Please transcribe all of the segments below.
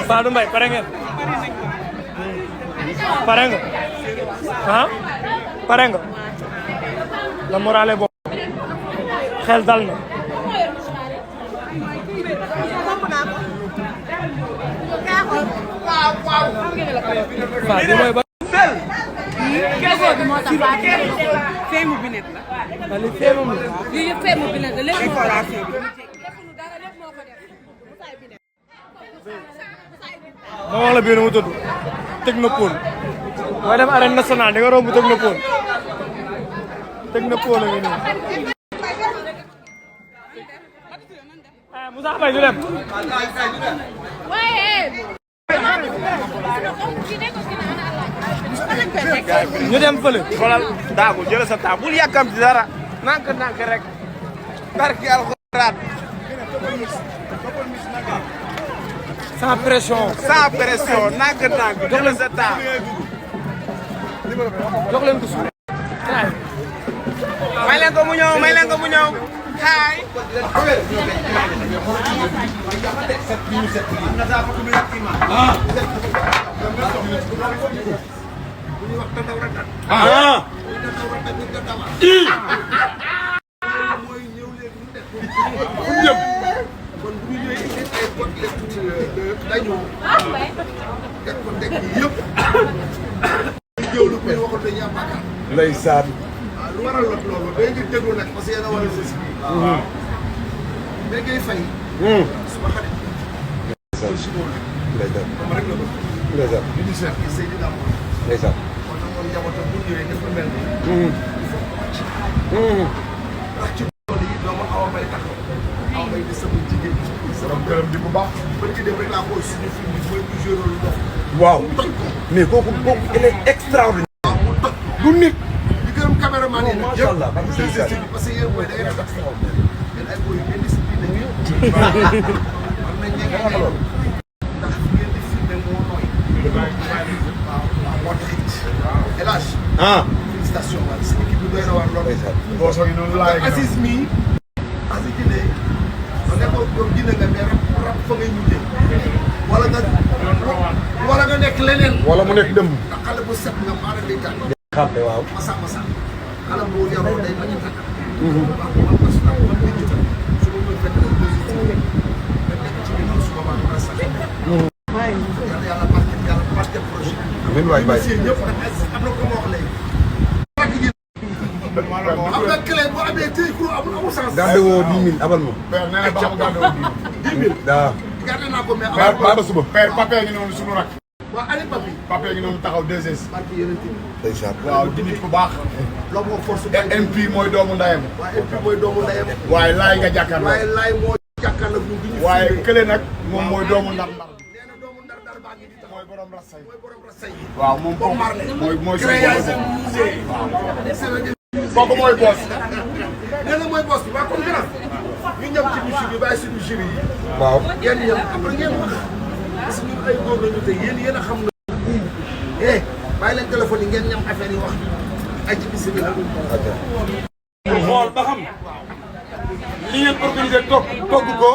Fadou Mbaye pare ngeen. pare nga. ah pare nga. la morale bo xel dal na. Fadou mooy ba. feemu bi nekk la. Aliou feemu bi. lii yëpp feemu bi nekk la lépp moo ko def. ma wax la bii nu mu tudd Technopole. booy dem arène nationale di nga romb Technopole. Technopole la ñu nii. Moussa Faye ñu dem. ñu dem fële. xoolal daagu jël sa temps bul yàkkamti dara nànk rek barki alxuraan sans pression. sans pression nànk jël sa temps jox leen ko suuf. may leen ko mu ñëw haay ndeysaan lu waral la loolu day ngi déglu nag parce que yéen a war a sës mais ngay fay suma xarit si moom ndeysaan dama rek la bëgg ndeysaan di seet ki Seydina Mohamed ndeysaan moo tax moom njabootam bu ñëwee dafa mel ni ndax ci loolu yi doomu Awa Mbaye taxaw Awa Mbaye di sama jigéen sama këram di bu baax ba ci dem rek laa xool suñu film bi mooy bu joué lu dox waaw mais kooku il est extraordinaire mu toj du nit di gërëm caméraman yi nag macha allah parce que yéen mooy da ngeen a tax yéen ay boy indiscipliné ngeen am nañ ñi nga xam ndax ngeen di filmé moo nooy waaw moo tax it El Hadj félicitation waay sa équipe bi doy na waar lool Aziz mii Aziz Dine ma ne ko yow dina nga mais rap fa ngay mujjee wala nga nekk leneen wala mu nekk dëmm ndax xale bu set nga maara day tànn xam ne waaw masa xale boo yaroo day bañ a tànn waaw man parce que man day jotal su ma mën fekk rek positif nga nekk ci ginnaaw su ma baax ma sax yàlla barke projet amiin waay baay ñëpp nag am na ko ma wax léegi am na clé bu amee tey ku amul sens gàdde woo 10 000 abal ma père nee na ba mu gàdde woo 10 000 waaw gàdde naa ko mais ba suba père Pape ngi noonu suñu rak waa Aliou Papi Pape ngi noonu taxaw 2S barke yeneen bi ndeysaan waaw di nit ku baax loo moo force MP mooy doomu ndayam waa MP mooy doomu ndeyam waaye laay nga jàkkaarloo waaye laay moo jàkkaarloo ñu bi ñu waaye kële nag moom mooy doomu ndar ndar nee na doomu ndar ndar baa ngi di taxaw mooy borom rasay mooy borom rasay yi waaw moom Bob Marley mooy création kooku mooy boss nee na mooy boss bi waa comme grand ñu ñëw ci musique bi bàyyi suñu jury yi waaw ngeen ñëw après ngeen wax parce que ñun ay góor lañu te yéen a xam na bàyyi leen téléphone yi ngeen ñam affaire yi wax ay ci bisimilah xool ba xam li ngeen organisé togg ko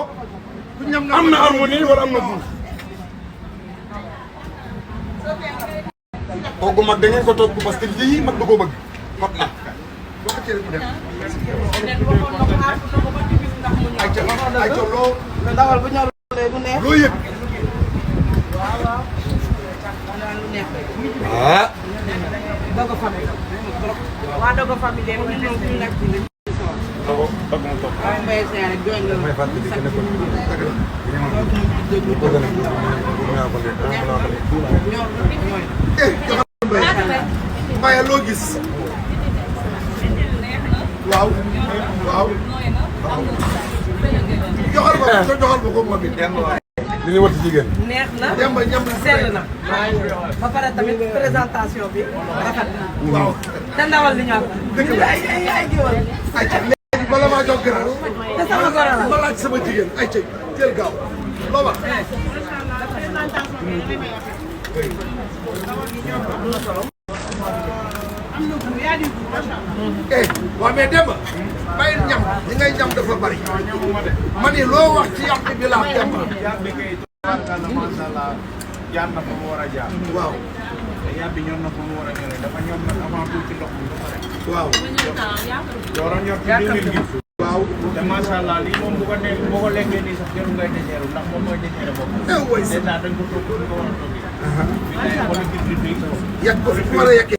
am na harmonie wala am na guuf togg mag da ngeen ko togg parce que lii mag da koo bëgg mag na boo ko cere bu dem ay ca loo ndawal bu ñor bu neex. loo yëg ah Dogo famille. waa Dogo famille de ñu ñëw ñu nekk ci liñ. waaye Mbaye Seye rek jooy nga. may fàttali que ne ko bëgg Mbaye loo gis waaw waaw joxal ko moom it li ñu war ci jigéen neex na Demba ñam sell na ba pare tamit présentation bi rafet na. waaw te ndawal li ñu am. dëgg la ay jiwal. ayca léegi bala maa jox grand te sama goro la. ma laaj sama jigéen ayca teel gaaw loo wax waaw mais Demba bàyyi ñam li ngay ñam dafa bari ma ni loo wax ci yàq bi laa Demba tubaarkàlla macha allah jaar na fa mu war a jaar. waaw. te yàpp bi ñor na fa mu war a ñoree dafa ñor nag avant tout ci ndox mi ba pare. waaw. door a ñor ci diwlin gi. waaw. te macha allah lii moom bu ko nekk boo ko lekkee nii sax jarul ngay deseeru ndax moom mooy deseere bopp. way si dèjà dañ ko toog ko war a toogee. bi tey xoolal kii bi yàq ko fi war a yàqee.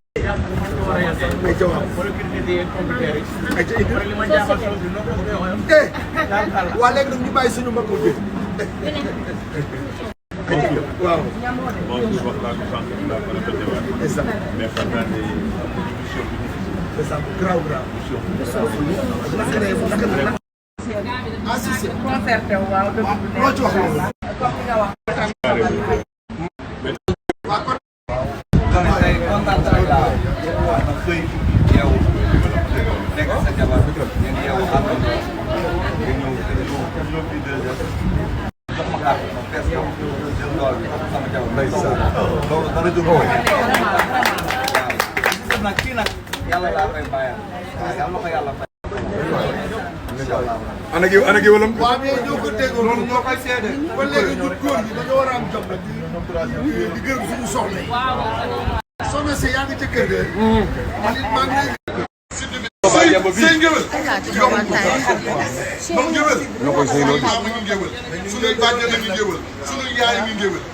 ay ca waaw. xoolal kii bi computer yi. ay ca indi. li ma jaaxal saw si noo ko bëggee waxee. waa léegi nag ñu bàyyi suñu mbokku bi. waaw. bon wax laa ko sànq laa ko répété waat. mais xam naa ne mission bi c'est ça grave grave. ah si si. concerté wu waaw dëgg bu loo ci wax loolu. comme ni nga wax. ana gi walam waaw mais ñoo ko déggoo loolu ñoo koy seede ba léegi ñun góor ñi dañoo war a am jom nag di gërëm suñu soxna yi. soxna si yaa ngi ca kër ga. man it maa ngi lay. sëy ngéwél moom ngéwél ñoo koy sëy loolu mi ngi ngéwél suñuy bàjjen a ngi ngéwél suñuy yaay ngi ngéwél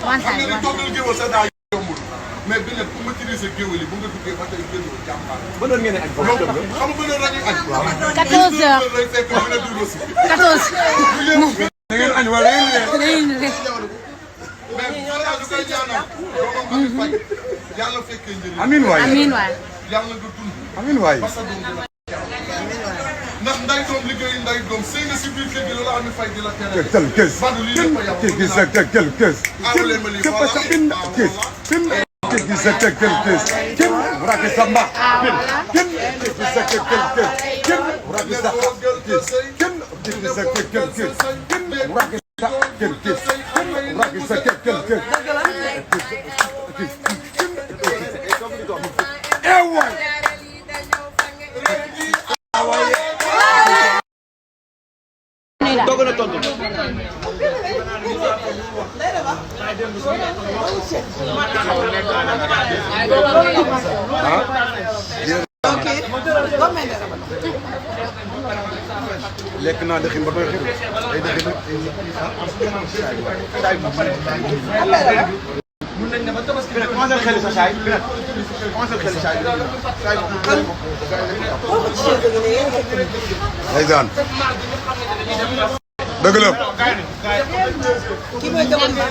xam nga ni toggal ngéwél sa daa yombul mais bi ne pour maîtriser géwél yi bu nga duggee ba tey géwél jàmbaar ba doon ngeen añ foofu xam nga ba doon rañu añ 14 heures lay fekk mu ne dugg si 14 da ngeen añ wala da ngeen mais xanaa du koy ñaanal doomam ba faj yàlla fekkee njëriñ amiin waay amiin waay yàlla nga dund amiin waay ba sa doom dina ndax nday doom liggéey nday doom sëy nga si biir kër gi loolu am na fay di la tere kel kes Badou lii lépp a yàqu kel kes kel kes kel pa sa bin kes bin kel kes kel kes kel rake samba kel kes kel kes kel rake sa kes kel kes kel kes kel rake sa kel kes kel rake sa kel kes ewa dogo na tontu lekk naa dëxin ba doy xir ay dëxin nag mun nañ ne ba tabaski bi nag commencé xel sa saay bi nag commencé xel saay ndeysaan dëgg la ki mooy jamono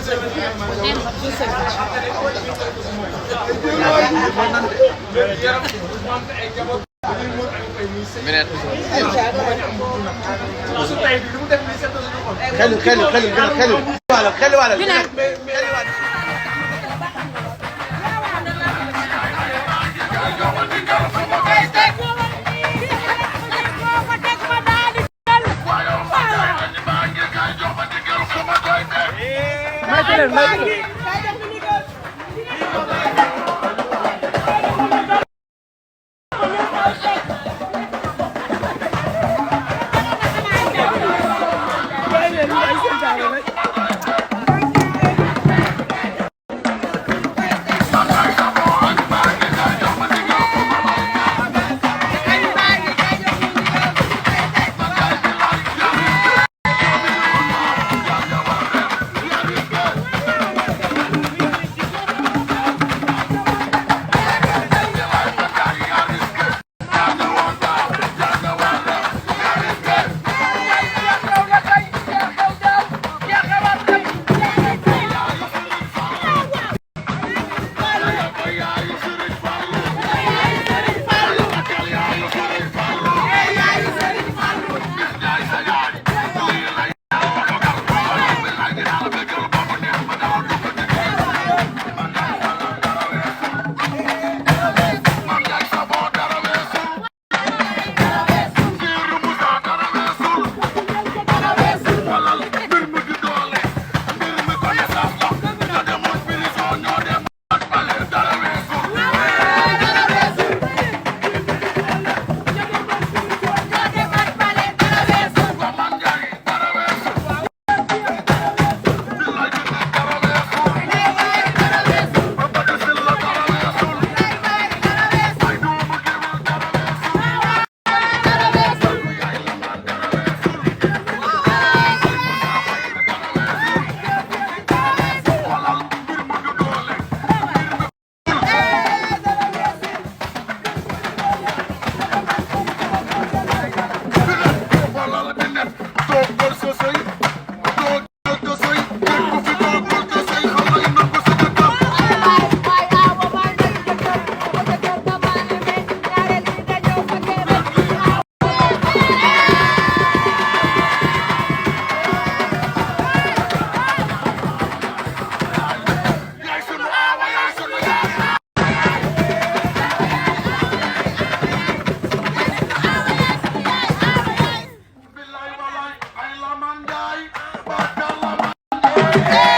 Hey!